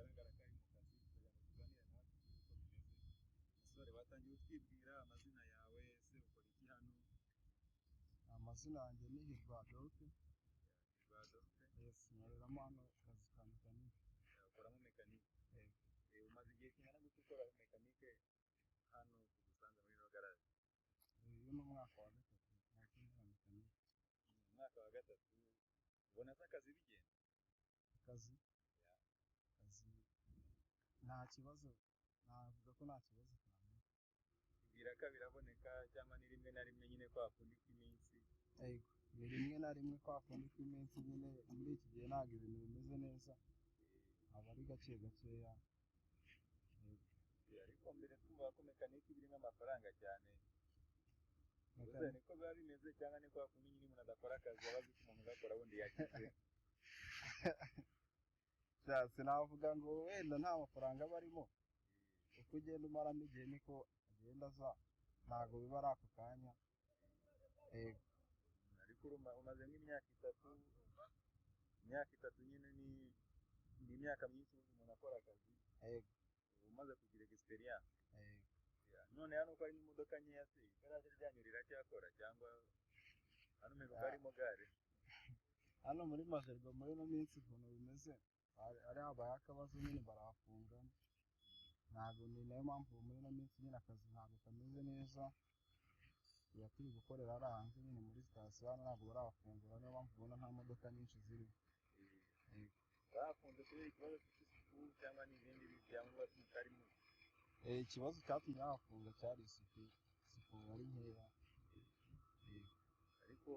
Bigaragara ko ari mu kazi, kugira ngo tuganire nawe tubwire uko bimeze. Umusore, watangiye utwibwira amazina yawe, ese ukora iki hano? Amazina yanjye ni Hirwa Adolphe. Hirwa Adolphe. Yes, nkoreramo hano akazi ka mekanike. Ukoramo mekanike? Yego. Umaze igihe kingana gute ukora mekanike hano tugusanze muri ino garaje? Uyu ni umwaka wa gatatu nakora mekanike. Umwaka wa gatatu, ubona se akazi bigenda? Akazi? Yeah. Akazi nta kibazo, navuga ko nta kibazo cyane. Ibiraka biraboneka cyangwa ni rimwe na rimwe nyine kwa kundi kw'iminsi? Yego, ni rimwe na rimwe kwa kundi kw'iminsi nyine, muri iki gihe ntabwo ibintu bimeze neza, aba ari gake gakeya. Yego. Ariko mbere twumva ko mekanike birimo amafaranga cyane. Ubuse niko biba bimeze cyangwa ni kwa kundi nyine umuntu adakora akazi aba azi ko umuntu ugakora wundi yakize? Sinavuga ngo wenda nta mafaranga aba arimo, uko ugenda umaramo igihe niko agenda aza, ntabwo biba ari ako kanya. Yego. Ariko umaze nk'imyaka itatu, imyaka itatu nyine ni imyaka myinshi umuntu akora akazi. Yego. Umaze kugira experience. Yego. None hano ko harimo imodoka nkeya se, igaraje ryanyu riracyakora cyangwa hano mperuka harimo gare? Hano muri Majerwa muri ino minsi ukuntu bimeze, hari habaye akabazo nyine barahafunga, ntabwo ni nayo mpamvu muri ino minsi nyine akazi ntabwo kameze neza, tuba turi gukorera hariya hanze nyine muri sitasiyo, hano ntabwo barahafungura, niyo mpamvu ubona nta modoka nyinshi zirimo. Yego. Bahafunze kubera ikibazo cy'isuku cyangwa n'ibindi byangombwa mutarimo? Ikibazo cyatumye bahafunga cyari isuku, isuku ari nkeya. Yego. Ariko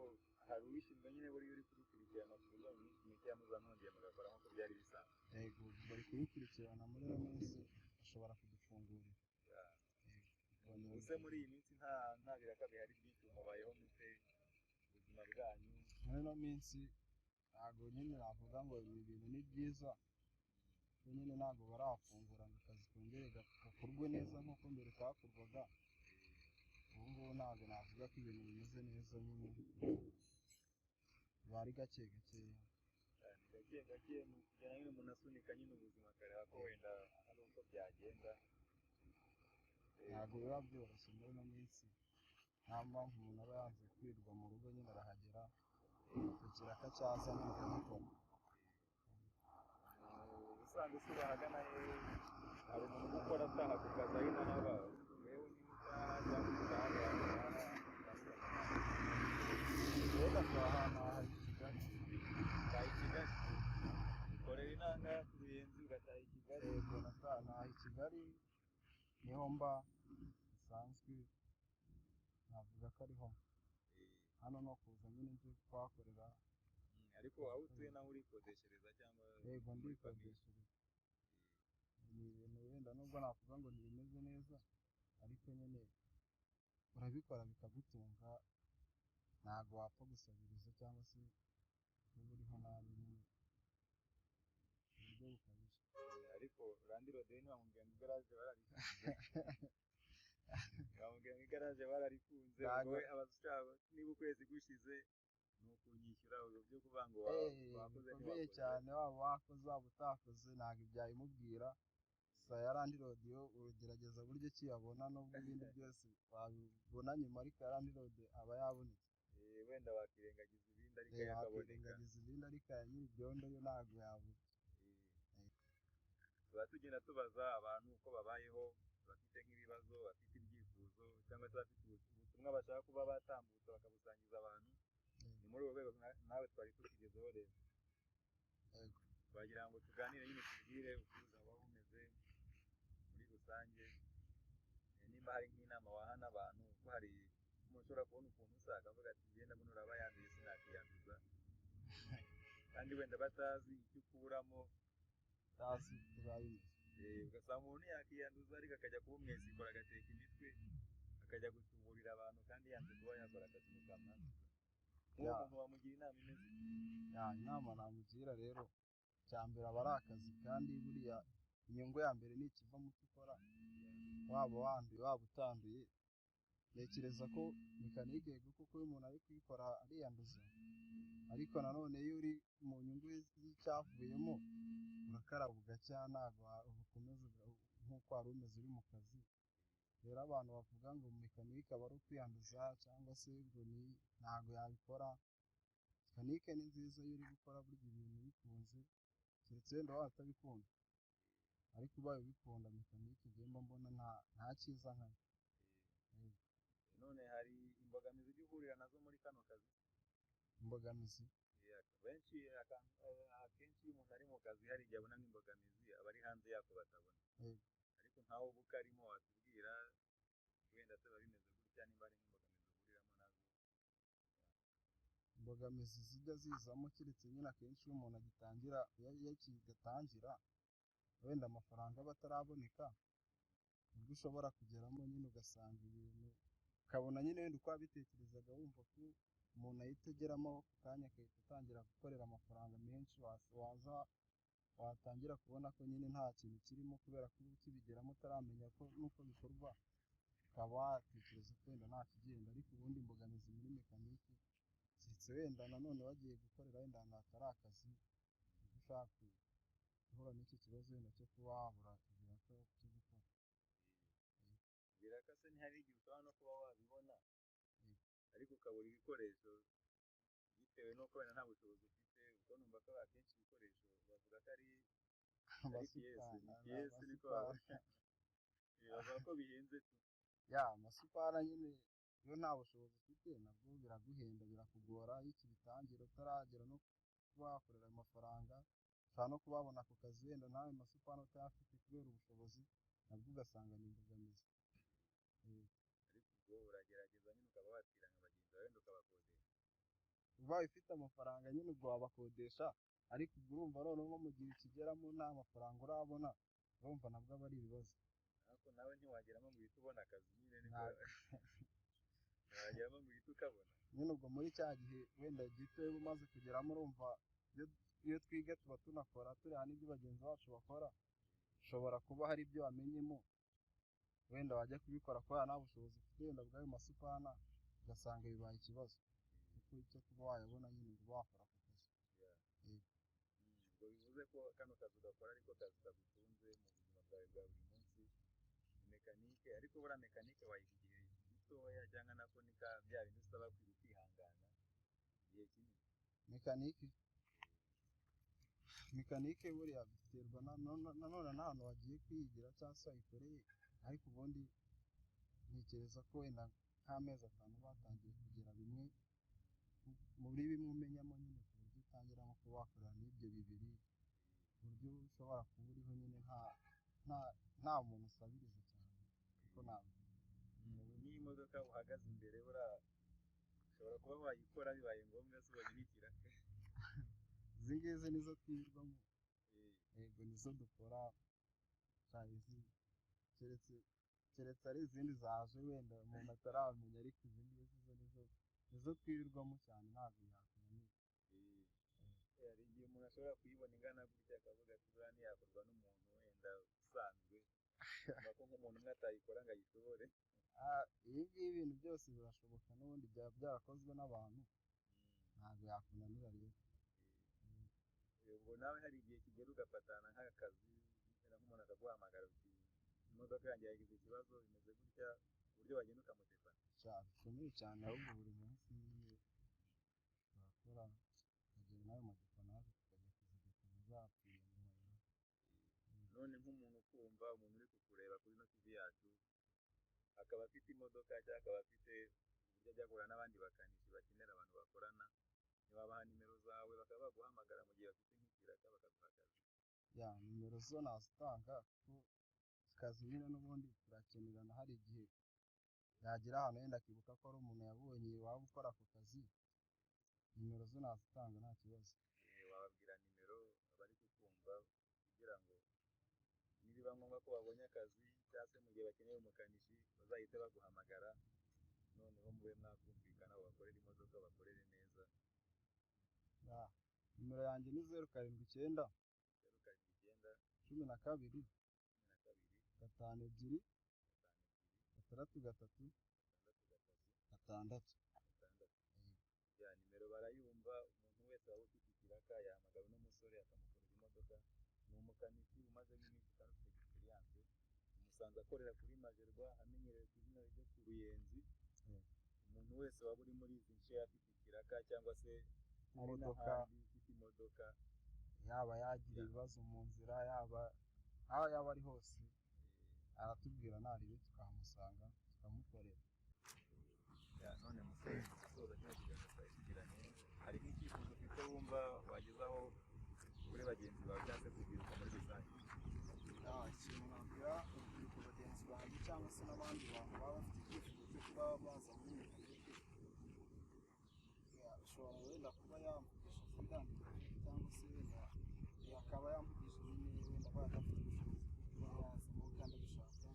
hari uwishinzwe nyine buriya uri kubikurikirana ku buryo mu minsi mike muzamwongeye mugakora nk'uko byari bisanzwe. Yego, bari kubikurikirana muri ino minsi bashobora kudufungurira. Yego. Ubuse muri iyi minsi nta biraka bihari byinshi, mubayeho mute ubuzima bwanyu? Muri ino minsi ntabwo nyine navuga ngo ibi bintu ni byiza, kuko nyine ntabwo barafungura ngo akazi kongere gakorwe neza nk'uko mbere kakorwaga. Ubu ngubu ntabwo navuga ko ibintu bimeze neza nyine, biba ari gake gakeya. Ni gake gake, ni ukugenda nyine umuntu asunika nyine ubuzima akareba ko wenda ari uko byagenda. Ntabwo biba byoroshye muri ino minsi, nta mpamvu umuntu aba yanze kwirirwa mu rugo nyine arahagera, ikiraka cyaza nyine akagikora. Ubusanzwe se bahagana hehe? Hari umuntu ukora ataha ku kazi ari naho aba, wewe niba utaha cyangwa utaha Rero ataha ntaha i Kigali. Utaha i Kigali? Ukorera inanga ku Ruyenzi ugataha i Kigali? Yego, ntaha i Kigali, niho mba bisanzwe, navuga ko ariho mba. Hano no kuza nyine nje kuhakorera. Ariko aho utuye naho urikodeshereza cyangwa? Yego, ndikodeshereza. Ni ibintu wenda nubwo navuga ngo ntibimeze neza, ariko nyine urabikora bikagutunga, ntabwo wapfa gusabiriza cyangwa se niba uriho nabi nyine ku buryo bukabije. Ariko landlord ntiwamubwira ngo igaraje bararifunze? Ntiwamubwira ngo igaraje bararifunze? Ubwo abashaka niba ukwezi gushize ni ukunyishyura, ubwo byo kuvuga ngo wakoze bikomeye cyane, waba wakoze waba utakoze ntabwo ibyabimubwira. Gusa ya landlord yo ugerageza buryo ki yabona, nubwo ibindi byose wabibona nyuma, ariko ya landlord aba yabonetse. Wenda wakirengagiza ibindi ariko yakaboneka. Wakirengagiza ibindi ariko ya nyiri ibyondo yo ntabwo yabura. Tuba tugenda tubaza abantu uko babayeho, bafite nk'ibibazo, bafite ibyifuzo cyangwa se bafite ubutumwa bashaka kuba batambutsa bakabusangiza abantu. Ni muri urwo rwego nawe twari tukigezeho rero. Twagira ngo tuganire nyine tubwire uko ubuzima buba bumeze muri rusange, nimba hari nk'inama waha n'abantu, kuko hari umuntu ushobora kubona ukuntu usa akavuga ati ngenda mbona uraba yanduye sinakiyanduza, kandi wenda batazi icyo ukuramo, utazi uko biba bimeze. Ugasanga umuntu yakiyanduza ariko akajya kuba umwesikora, agateka imitwe, akajya gutuburira abantu kandi yanze kuba yakora akazi mu kamwanduza. Nk'uwo muntu wamugira inama imeze? Inama namugira rero, icya mbere aba ari akazi, kandi buriya inyungu ya mbere ni ikiva mu cyo ukora, waba wanduye waba utanduye. Ntekereza ko mekanike yego kuko iyo umuntu ari kuyikora ariyanduza, ariko nanone iyo uri mu nyungu z'icyavuyemo Urakaraba ugacya, ntabwo ukomeza nk'uko wari umeze uri mu kazi. Rero abantu bavuga ngo mekanike aba ari ukwiyanduza cyangwa se ngo ni ntabwo yabikora. Mekanike ni nziza iyo uri gukora burya ibintu bikunze, keretse wenda waba utabikunda, ariko ubaye ubikunda mekanike njyewe mba mbona nta cyiza nkayo. None hari imbogamizi ujya uhurira nazo muri kano kazi? Imbogamizi Benshi akenshi iyo umuntu ari mu kazi hari igihe abona nk'imbogamizi abari hanze yako batabona. Ariko nkawe uba ukarimo watubwira wenda se biba bimeze gutya, nimba ari nk'imbogamizi uhuriramo nazo. Imbogamizi zijya zizamo keretse nyine akenshi iyo umuntu agitangira, iyo akigatangira wenda amafaranga aba ataraboneka, nibwo ushobora kugeramo nyine ugasanga ibintu ukabona nyine wenda uko wabitekerezaga wumva ko umuntu ahita ageramo ako kanya agahita atangira gukorera amafaranga menshi, waza watangira kubona ko nyine nta kintu kirimo kubera ko uba ukibigeramo utaramenya ko n'uko bikorwa, ukaba watekereza ko wenda nta kigenda. Ariko ubundi imbogamizi muri mekanike keretse wenda nanone wagiye gukorera wenda ahantu hatari akazi, nibwo ushobora guhura n'icyo kibazo wenda cyo kuba wabura ibiraka byo gukora. Ibiraka se ntihari igihe ushobora no kuba wabibona ariko ukabura ibikoresho bitewe n'uko wenda nta bushobozi ufite, kuko numva ko akenshi ibikoresho bavuga ko ari piyese, ni piyese niko bavuga. Bavuga ko bihenze tu. Ya amasupana nyine iyo nta bushobozi ufite nabwo biraguhenda, birakugora iyo ukibitangira utaragera no kuba wakorera ayo mafaranga, ushobora no kubabona ako kazi wenda nawe masupana utayafite kubera ubushobozi, nabwo ugasanga ni imbogamizi. Ariko ubwo uragerageza nyine ukaba watira nka bagenzi bawe wenda ukabakodesha. Ubaye ufite amafaranga nyine ubwo wabakodesha, ariko ubwo urumva noneho nko mu gihe ukigeramo nta mafaranga urabona, urumva nabwo aba ari ibibazo. Ariko nawe ntiwageramo ngo uhite ubona akazi nyine, niko ntiwageramo ngo uhite ukabona. Nyine ubwo muri cya gihe wenda gito uba umaze kugeramo, urumva iyo twiga tuba tunakora tureba n'ibyo bagenzi bacu bakora, ushobora kuba hari ibyo wamenyemo wenda wajya kubikora kubera nta bushobozi ufite wenda bw'ayo masupana, ugasanga bibaye ikibazo kuko icyo kuba wayabona nyine ngo ube wakora ako kazi. Ubwo bivuze ko kano kazi ugakora ariko kazi kagutunze mu buzima bwawe bwa buri munsi, ni mekanike. Ariko buriya mekanike wayiga igihe gitoya cyangwa nako ni ka bya bindi usaba kwihangana igihe kinini? Mekanike buriya biterwa nanone n'ahantu wagiye kwiyigira cyangwa se wayikoreye, ariko ubundi ntekereza ko wenda nk'amezi 5 batangiye kugira bimwe muri bimwe umenyamo nyine, ku buryo utangira nko kuba wakorera n'ibyo bibiri, ku buryo ushobora kuba uriho nyine nta muntu usabiriza cyane, kuko ntabwo. N'iyi modoka uhagaze imbere buriya ushobora kuba wayikora bibaye ngombwa se ubonye nk'ikiraka? Izi ngizi nizo twirirwamo, yego nizo dukora, keretse ari izindi zaje wenda umuntu ataramenya, ariko izi ngizi zo nizo twirirwamo cyane, ntabwo yakunanira. Hari igihe umuntu ashobora kuyibona ingana gutya akavuga ati buriya ntiyakorwa n'umuntu wenda usanzwe, urumva ko nk'umuntu umwe atayikora ngo ayishobore. Ibi ngibi ibintu byose birashoboka n'ubundi byaba byarakozwe n'abantu, ntabwo yakunanira rero. Ubwo nawe hari igihe kigera ugafatana nk'akazi, wenda nk'umuntu akaguhamagara uti imodoka yanjye yagize ikibazo bimeze gutya, ku buryo wagenda ukamudepana? Bikomeye cyane, ahubwo buri munsi nyine turakora tukagera n'ayo madepanaje tukajya kuzidepana zapfuye mu mayira. None nk'umuntu ukumva, umuntu uri kukureba kuri ino TV yacu, akaba afite imodoka cyangwa akaba afite uburyo ajya guhura n'abandi bakanishi bakenera abantu bakorana, ntiwabaha nimero zawe bakaba baguhamagara mu gihe bafite nk'ikiraka bakaguha akazi? Ya nimero zo nazitanga, kuko akazi nyine n'ubundi turakenerana, hari igihe yagera ahantu wenda akibuka ko ari umuntu yabonye waba ukora ako kazi, nimero zo nazitanga nta kibazo. Wababwira nimero abari kukumva kugira ngo nibiba ngombwa ko babonye akazi cyangwa se mu gihe bakeneye umukanishi bazahite baguhamagara, noneho mube mwakumvikana babakorere imodoka bakorere neza. Nimero yanjye ni 0 7 9 0 7 9 12 12 5 2 5 2 6 3 6 3 6. 6. Ya nimero barayumva, umuntu wese waba ufite ikiraka yahamagara uno musore akamukorera imodoka. Ni Umukanishi umaze nk'iminsi kandi ufite experience. Umusanze akorera kuri Magerwa, amenyerewe ku izina ryo ku Ruyenzi. Umuntu wese waba uri muri izi nce afite ikiraka cyangwa se ari Imodoka. n'ahandi ufite imodoka, yaba yagira ibibazo mu nzira, yaba aho yaba ari hose, aratubwira naribe tukahamusanga tukamukorera. Ya, none musore, mu gusoza kino kiganiro twari tugiranye, hari nk'icyifuzo ufite wumva wagezaho kuri bagenzi bawe cyangwa se ku rubyiruko muri rusange? Ikintu nabwira urubyiruko bagenzi banjye cyangwa se n'abandi bantu baba bafite icyifuzo cyo kuba baza muri mekanike, ashobora wenda kuba yamvugisha kuri nimero cyangwa se wenda akaba yamvugisha nyine wenda aba adafite ubushobozi bwo kuba yazamo kandi abishaka,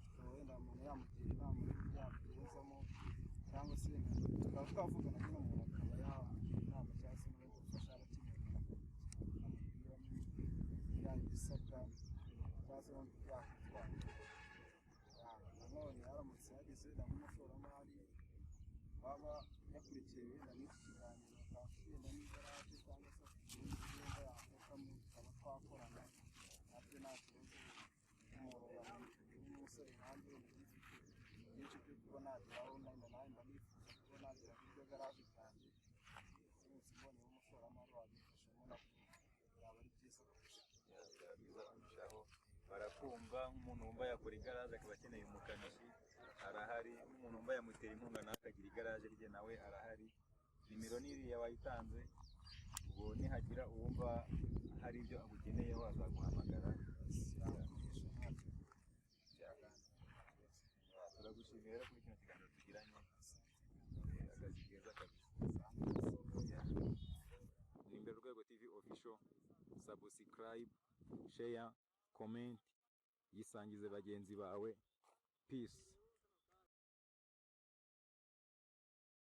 akaba wenda umuntu yamugira inama y'uburyo yabyigezamo, cyangwa se wenda tukaba twavugana nyine umuntu akaba yamugira inama cyangwa se n'ubundi bufasha yaba akeneye, umuntu akamubwira yaba ibisabwa cyangwa se n'ubundi buryo yakwitwara. Nanone haramutse hagize wenda nk'umushoramari waba yakurikiye wenda nk'iki kiganiro, akaba afite wenda n'igaraje cyangwa se afite ibindi wenda yafashamo tukaba twakorana, nabyo nta kibazo. Nk'umusore nkanjye wenda ugifite byinshi byo kuba nageraho, wenda nawe mba nifuza kuba nagera kuri iryo garaje ryanjye, uramutse mbonye umushoramari wabimfashamo nabyo byaba ari byiza kurusha. Byaba byiza kurushaho. Barakumva, nk'umuntu wumva yakora igaraje akaba akeneye umukanishi arahari, nk'umuntu wumva yamutera inkunga nawe akagira igaraje rye nawe arahari. Nimero n'iriya wayitanze, ubwo nihagira uwumva hari ibyo agukeneyeho azaguhamagara. Yamugisha ntacyo byaganira. Turagushimiye rero kuri kino kiganiro tugiranye. Akazi keza kabisa. Ni Imbere Urwego TV Official. Subscribe, share, comment, yisangize bagenzi bawe. Peace.